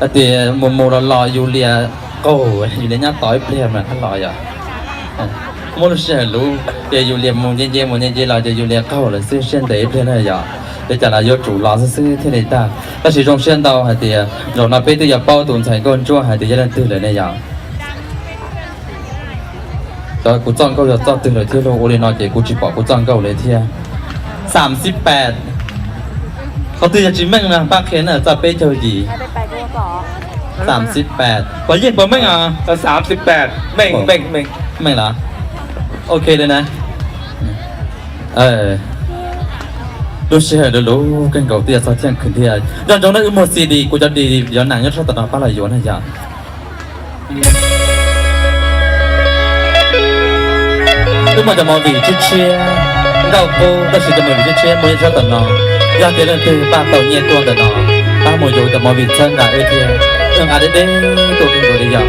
Hais tias mus mus los los yus lias qaug, yus lias nyab tom ib pliag mas thiaj los yom. Muaj lub sij hawm luv ces yus lias mus nce nce mus nce nce los ces yus lias qaug lawm xwb, siab ntev ib pliag na yom. Li cas los yuav tsum los xwb xwb thiaj li tag. Tab sis zoo siab ntau hais tias zaum no peb twb yuav paub tus ntxhais nkauj ntsuab hais tias yog leej twg lawm ne yom. Cov kuv txoj nkauj yog txoj twg lawm thiab lauj? Ua li no ces kuv tsis pom kuv txoj nkauj li thiab. Xam xib pem, qhov twg yog tsis meej no pab qhia na, txoj peb caug yim. Xam xib pem, puas yeej puas meej os? Xam xib pem, meej meej meej. Meej los? Ok li na. Lub sij hawm luv luv kawg nkaus twb yuav txog thiaj khwv thiab. Nco ntsoov na, wb muag C D, kuv cov D V D nyob sab tom no pab los yuav na yom. Wb muaj cov movie tshiab tshiab, nkauj qub, tab sis cov movie tshiab tshiab muaj nyob sab tom no. Yog tias leej twg npaj tau nyiaj tuaj ntawm no, pab mus yuav cov movie txhawb nqa wb thiab. Wb nqa deb deb tuaj kawg nkaus li yom.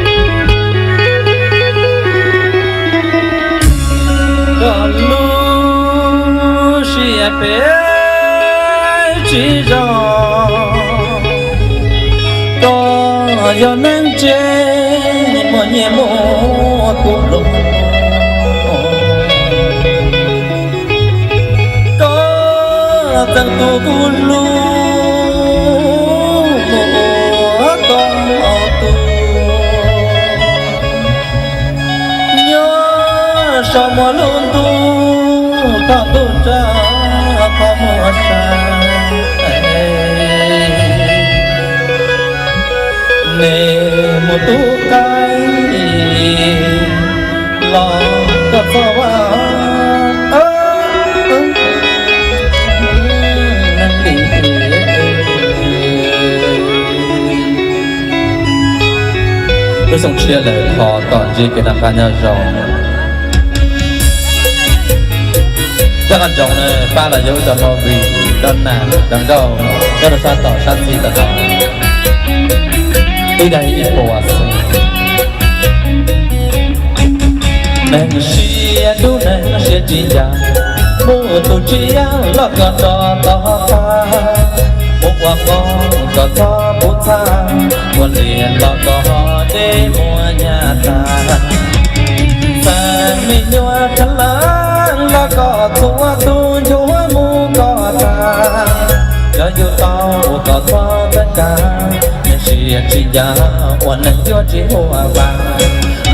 Koj lub siab phem tsis zoo, koj yog neeg tsev muaj nyiaj muaj kub luaj, koj txeeb tus kuv hlub mus ua koj tus. Nyob saum muaj lub ntuj toj ntuj nrog qhov muag sai, nej mus tub qaib los koj txhob vaj. Lub xyoo tshiab lawm, thov kom ntsib kev noj qab nyob zoo. Coj qab ntsoov na, pab los yuav cov movie, cov nas cov nkauj nyob rau sab tom sab txij tom no. Ib daim ib puas xwb. Neeg siab dub neeg siab tsis ncaj, muaj tus tsis yog los koj rov tog tag, mus ua qoob koj txhob pub txhaj, ua liam los koj deb muag nyab tag. Txawm me nyuam khav leej los koj txhua tus ncuav mus koj tag, yog yus tau koj txhob txhawb nkag, neeg siab tsis ncaj ua neeg yuav tsis huaj vam.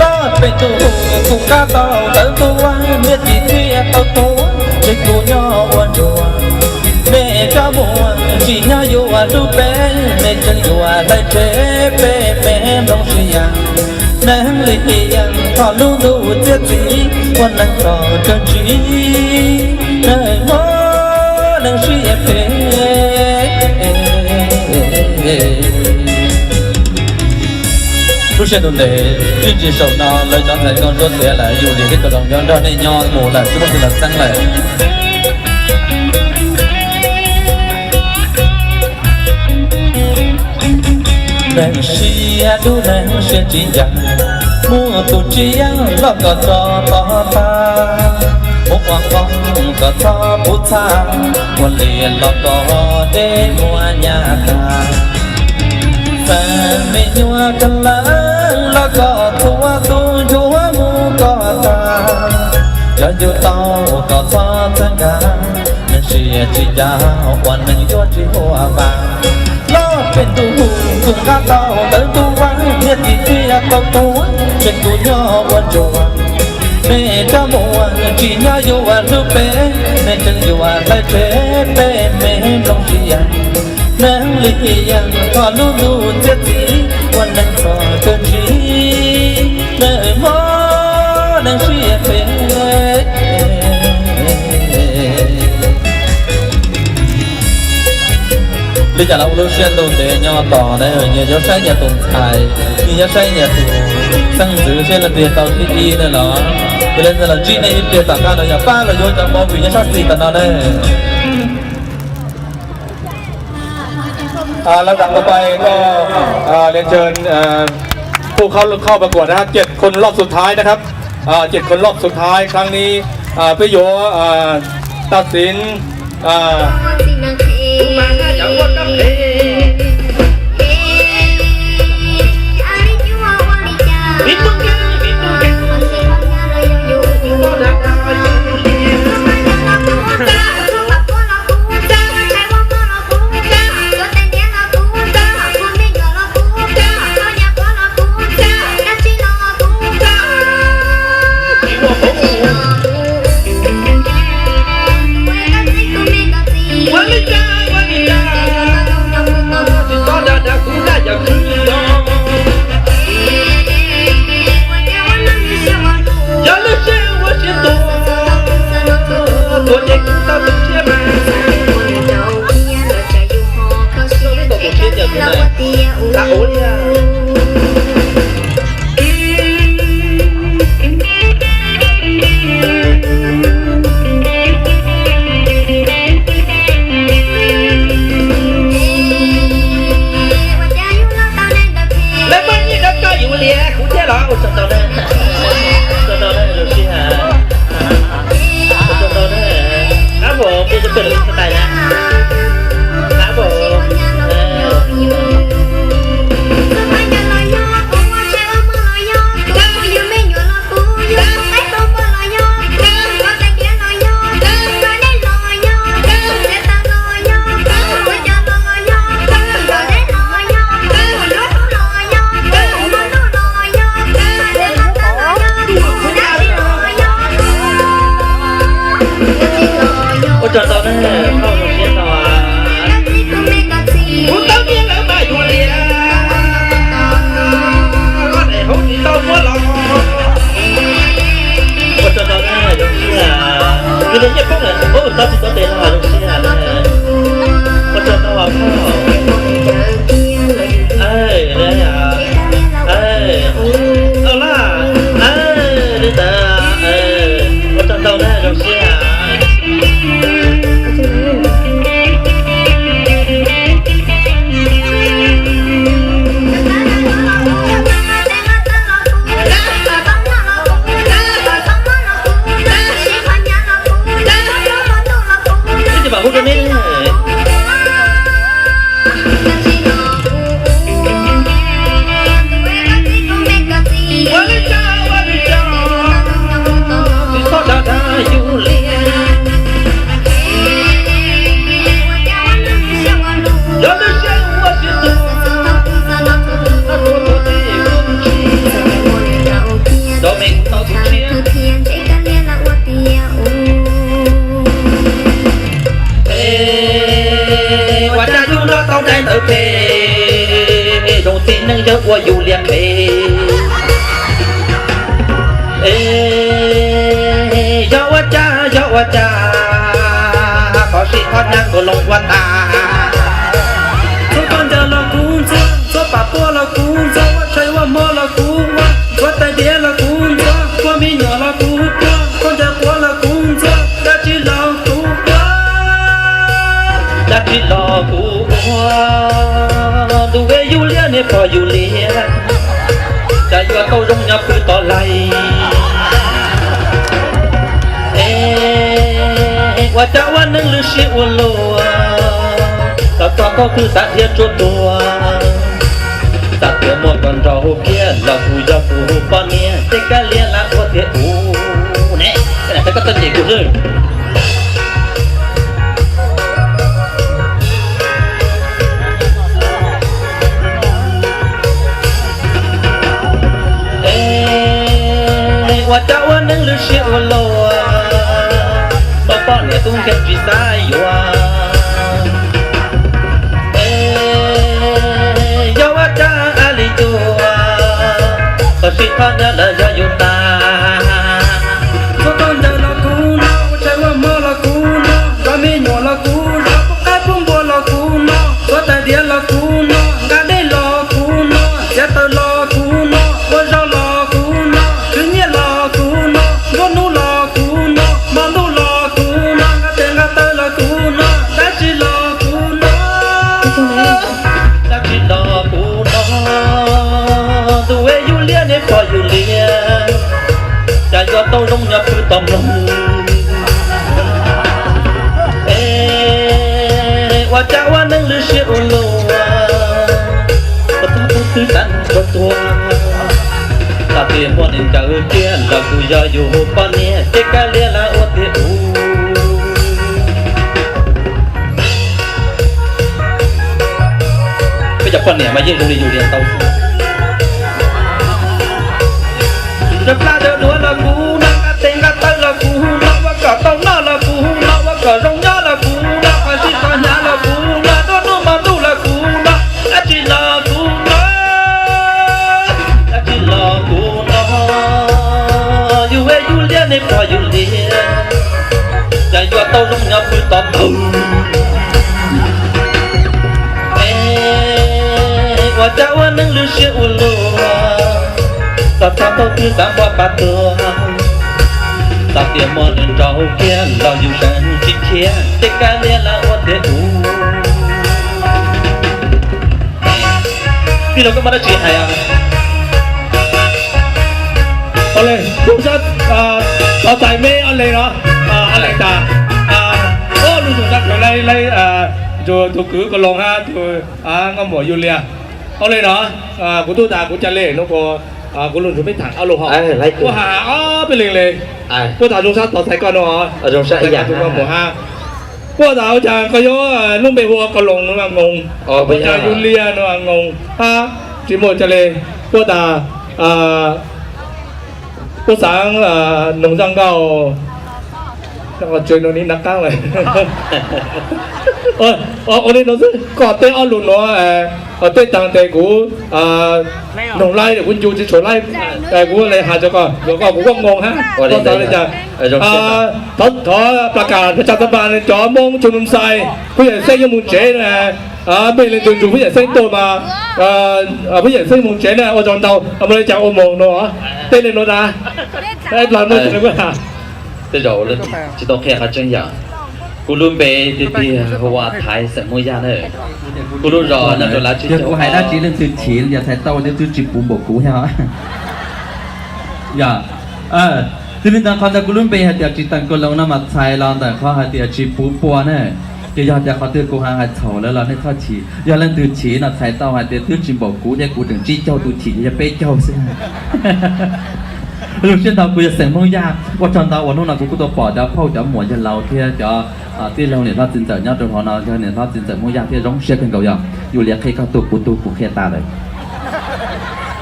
Los peb tus hu kuv nqa tau ntawv tuaj, niam txiv thiaj tau tuaj, ntshe kuv nyob ua ntsuag. Mej cov muam tsis nyob yuav hlub peb, mej tseem yuav hlais tseg peb, mej mloog siab. Neeg li yeej thov lub ntuj txiav txim, ua neeg txom kawg ntsig, neeg mob neeg siab phem. Lub sij hawm ntev, ib ntsis saum no lawv cov ntxhais nkauj ntsuab tiav lawm, yus li tib kaus doos nyob nrog nej nyob mus lawm, tsis muaj tus los txeeb lawm. Neeg siab dub neeg siab tsis ncaj, muaj tus tsis yog los koj tso tog tag, mus ua qoob koj txhob pub txhaj, ua liam los koj deb muag nyab tag. Txawm me nyuam khav leej los koj txhua tus ncuav mus koj tag, yog yus tau koj txhob txhawb nkag, neeg siab tsis ncaj ua neeg yuav tsis huaj vam. Los peb tus hu kuv nqa tau ntawv tuaj, niam txiv thiaj tau tuaj, ntshe kuv nyob ua ntsuag. Mej cov muam tsis nyob yuav hlub peb, mej tseem yuav hlais tseg peb, mej mloog siab. Neeg li yeej thov lub ntuj txiav txim, ua neeg txom kawg ntsig, neeg mob neeg siab phem. Li cas los ua lub sij hawm ntev nyob tos na, nyias yuav saib nyias tus ntxhais, nyias yuav saib nyias tus xeeb ntxwv seb leej twg tau thib ib na los. Yog li ntawd los ntsib nej ib pliag tom qab no yog pab los yuav cov movie nyob sab xis tom no na. À, lำดับต่อไปก็ à, เรียนเชิญ à, ผู้เข้าเข้าประกวดนะครับ เจ็ดคนรอบสุดท้ายนะครับ อ่า เจ็ดคนรอบสุดท้ายครั้งนี้ อ่า พี่โย อ่า ตัดสิน อ่า Ua tsaug ntau na, ua tsaug ntau na zoo siab, ua tsaug ntau na. Qab npaum peb cov pej lug tais na, qab npaum. Ua tsaug ntau na, koj zoo siab ntau. Kuv tau tias lawv mas yuav liam, koj daim hauv tsis tau muab los. Ua tsaug ntau na, zoo siab. Yus li nyiaj poob lawm, tau tsis tau tes no zoo siab na. Ua tsaug ntau os. Ua tsaug ntau na, zoo siab. Ib tug mam hu rau neb. Ua li cas, ua li cas tsis txhob dag dag yus li. Yog lub siab ua siab tuag, tuag tuag tsis ua tus tsis, rau me tau tus tshiab. Ua cas yus nrog tau daim ntawv phem, zoo txiv neej yawg ua yus liam phem. Yog ua cas, yog ua cas, qhov sib thab nyab nkaus loo ua tas. Txhua khaub ncaws los kuv ntxuav, txhua pam puab los kuv ntxuav, ua tshais ua hmo los kuv ua, ntxuav tais diav los kuv ntxuav, ua me nyuam los kuv ua, khaub ncaws quav los kuv ntxuav, dab tsi los kuv ua, dab tsi los kuv ua. Ntuj, yus liab niag pog yus liab, cas yuav tau zoo nyob pw tom laig. Ua cas ua neej lwj siab ua luaj, txog txog thaum twg xav dhia tsuag tuag. Xav tias muaj koj nrog hu kiag los kuv yog kuv poj niam, tej kab liam lam ua tiag ub ne. Koj txawj cem kuv xwb. Ua cas ua neej lwj siab ua luaj, tau poj niam tub nkeeg tsis xav yuav. Yog ua cas a li tuag, tau sib thab nyab lawm yog yus tas. Txhua khaub ncaws los kuv noj, ua tshais ua hmo los kuv noj, zov me nyuam los kuv zov, pub qaib pub npua los kuv noj, ntxuav tais diav los kuv noj, nqa dej los kuv noj, txiav taws los kuv noj, ua zog los kuv noj, khwv nyiaj los kuv noj, nruab hnub los kuv noj, hmo ntuj los kuv noj, nqa tes nqa taw los kuv noj, dab tsi los kuv noj, dab tsi los kuv noj. Ntuj, yus liab niag pog yus liab, cas yuav tau zoo nyob pw tom mloog. Ua cas ua neej lwj siab ua luaj, tau tub twb xav tsuag tuag. Xav tias muaj neeg ncaws kiag los kuv yog yus poj niam, ces kab liam lam ua tiag ub. Peb cov poj niam mas yeej zoo li yus li ntau. Nrog plab nrog duav los kuv noj, nqa tes nqa taw los kuv noj, ua kom tau noj los kuv noj, ua kom zoo nyob los kuv noj, qhov sib tau hnyav los kuv noj, nruab hnub hmo ntuj los kuv noj, dab tsi los kuv noj, dab tsi los kuv noj. Yus, yus liab niag pog yus liab, cas yuav tau zoo nyob pw tom mloog. Ua cas ua neej lwj siab ua luaj, txog thaum twg xav npog pab tuag. Xav tias muaj neeg nrog hu kiag los yus seem tsis khiav, ces kab liam lam ua tiag ub. Tij laug, koj muaj dab tsi hais os? Ua le, tus sab, tos txais me ua le no, ua le tas, ob lub tus sab kawg laib, tus kwv Kos Loos hab tus nkauj muam Yus Lias. Ua le no, kuv tub tas kuv ca le no kuv lug nrug peb tham ob lug hov. Puab has ob peb leeg le, puab tas zoo sab tos txais koj no, tus nkauj muam hab. Puab tas ua cas koj yuav lub npe hu ua Kos Loos no Ngoos, ua cas Yus Lias no Ngoos hab, tsis muaj ca le. Puab tas puab xaav noog zaj nkauj, tsw no ni nav qaab lawm. Ua le no xwb, koj teb ob lug nuav, tej taag tes kuv noog laib kuv ncu tsis tshua laib, kuv le has rua koj, koj kuv koj Ngoos hab, koj xaav le cas. Thov plas kam rua tsa tsa pa cov Moob Tsu Num Xais, Phub Yam Xeeb yuav moog tsev na, mej leej twg nrug Phub Yam Xeeb tuaj mas, Phub Yam Xeeb moog tsev na, ua tsaug ntau, moog le cas ua moog no, teb le nuav na. Tej zaum tsis tau qhia qhov tseeb yom. Kuv lub npe tiag tiag hu ua Thaiv xeem Moob Yaj na. Kuv lub zos nyob rau Lav Tsib Caug. Kuv hais dab tsi leej twg chim, yog txhais tau leej twg tsis puv npaum kuv thiab. Yog, tug le ntawd qhov ntawd kuv lub npe hais tias Tsis Teem Kos Loos no mas txhais los ntawm qhov hais tias tsis puv pua na. Ces yog tias qhov twg kuv hais hais txhaum lawm los nej txhob chim, yog leej twg chim no txhais tau hais tias twb tsis npaum kuv thiab, kuv tseem tsib caug, tus chim yog peb caug xwb. Zoo siab ntau, kuv yog xeem Hmoob Yaj. Ua tsaug ntau uas hnub no kuv kuj tau pom cov phauj cov muam yawg laus thiab cov tij laug niam hlob txiv ntxawm nyob rau hov no, yog niam hlob txiv ntxawm Hmoob Yaj thiab zoo siab kawg nkaus yog. Yus Lias qhia koj tuag kuv tuag kuv qhia tas lawm.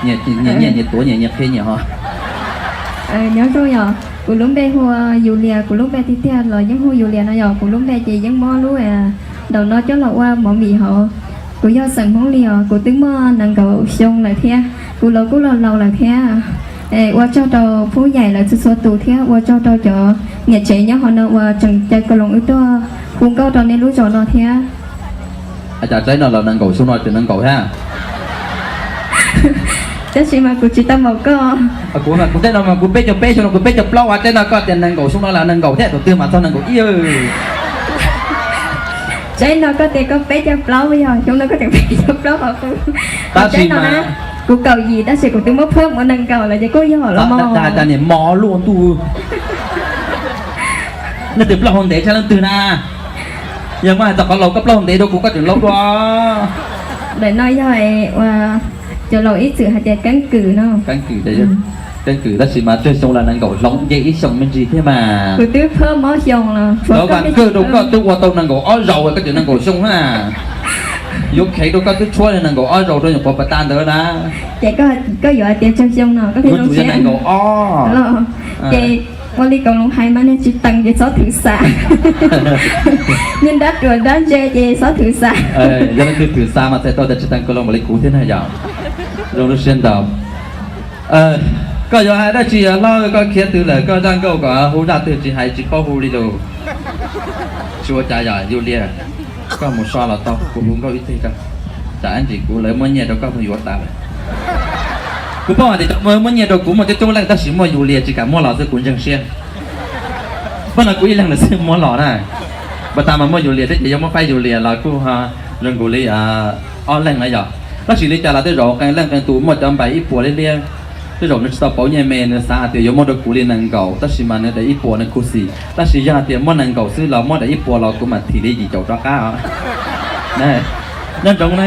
Nyias nyias tuav nyias nyias qhia nyias ho. Nyob zoo yom, kuv lub npe hu ua Yus Lias, kuv lub npe tiag tiag los yeej hu Yus Lias no yom, kuv lub npe ces yeej muab lub ntawm no coj los ua movie hauv. Kuv yog xeem Hmoob Lias os, kuv twb muaj nees nkaum xyoo lawm thiab, kuv los kuj laus laus lawm thiab. Ua tsaug rau Phub Yaim lawv txhua txhua tus thiab ua tsaug rau cov niam tsev nyob hauv no uas tseem caw Kos Loos wb tuaj hu nkauj rau nej lub zos no thiab. Cas tsaib no los nees nkaum xyoo no tseem nees nkaum thiab? Tab sis mas kuv tsis tau npaum koj. Kuv mas kuv tej no mas kuv peb caug peb xyoo no kuv peb caug plaub, ua tsaib no koj tias nees nkaum xyoo no los nees nkaum thiab, tus twg mas txog nees nkaum ib. Tsaib no koj tias koj peb caug plaub yog xyoo no koj tseem peb caug plaub qhov kuv. Tab sis no na, kuv kaum yim tab sis kuv twb muab phuab mus nees nkaum lawm ces kuj yog los mog. Niam mos luaj ntuj. Leej twg plaub hau ntev tshaj leej twg na? Yog muab hais txog qhov laus koj plaub hau ntev dua kuv koj tseem laus dua. Ntawm no yog ua cov laus ib txwm hais tias keeb kwm no. Keeb kwm, keeb kwm tab sis mas tsawg xyoo los nees nkaum hloov nce ib xyoo me ntsis thiab mas. Kuv twb phuab mob xyoo los. Cov vas kawj rau koj twb ua tau nees nkaum ob zaus koj tseem nees nkaum xyoo na. Yuav kheev rau koj twb tshuab nees nkaum ob zaus rau nyuam qhuav pas tas ntawd na. Ces koj yuav hais tias tsawg xyoo no koj thiaj zoo siab? Nees nkaum ob. Ces ua li Kos Loos hais mas nej tsis teem ces txhob thwm xam. Nej nrab ruam nrab ntse ces txhob thwm xam. Yog leej twg thwm xam mas txhais tau tias tsis teem Kos Loos npaum li kuv thiab na yom. Zoo lub siab ntau. Koj yuav hais dab tsi hlob, koj khiav twg lawm, koj zaj nkauj kom hu zaj twg tsis hais tsis paub hu li lus. Tsis ua cas yom Yus Lias, koj mus so los tau, kuv hu nkauj ib teg rau. Tsam ib ntsis kuv lawv muab nyiaj rau koj mus yuav tas lawm. Kuv paub hais tias cov muab nyiaj rau kuv muaj coob coob leej tab sis muaj Yus Lias tsis kam muab los xwb kuv ntseeg siab. Pab no kuv ib leeg lawm xwb muab los na. Pas tas mas muaj Yus Lias thiab ces yuav muab faib Yus Lias los kuj zoo nkaus li ob leeg na yom. Tab sis li cas los tej zaum qee leej qee tus muaj cov npais ib puas liab liab, tej zaum nws tsis tau pauv nyiaj me nws xav hais tias yuav muab rau kuv li nees nkaum tab sis mas nws daim ib puas nws khuv xim, tab sis yog hais tias muab nees nkaum xwb los muab daim ib puas los kuv mam thim li yim caum rov qab os. Nyob ntsoov na.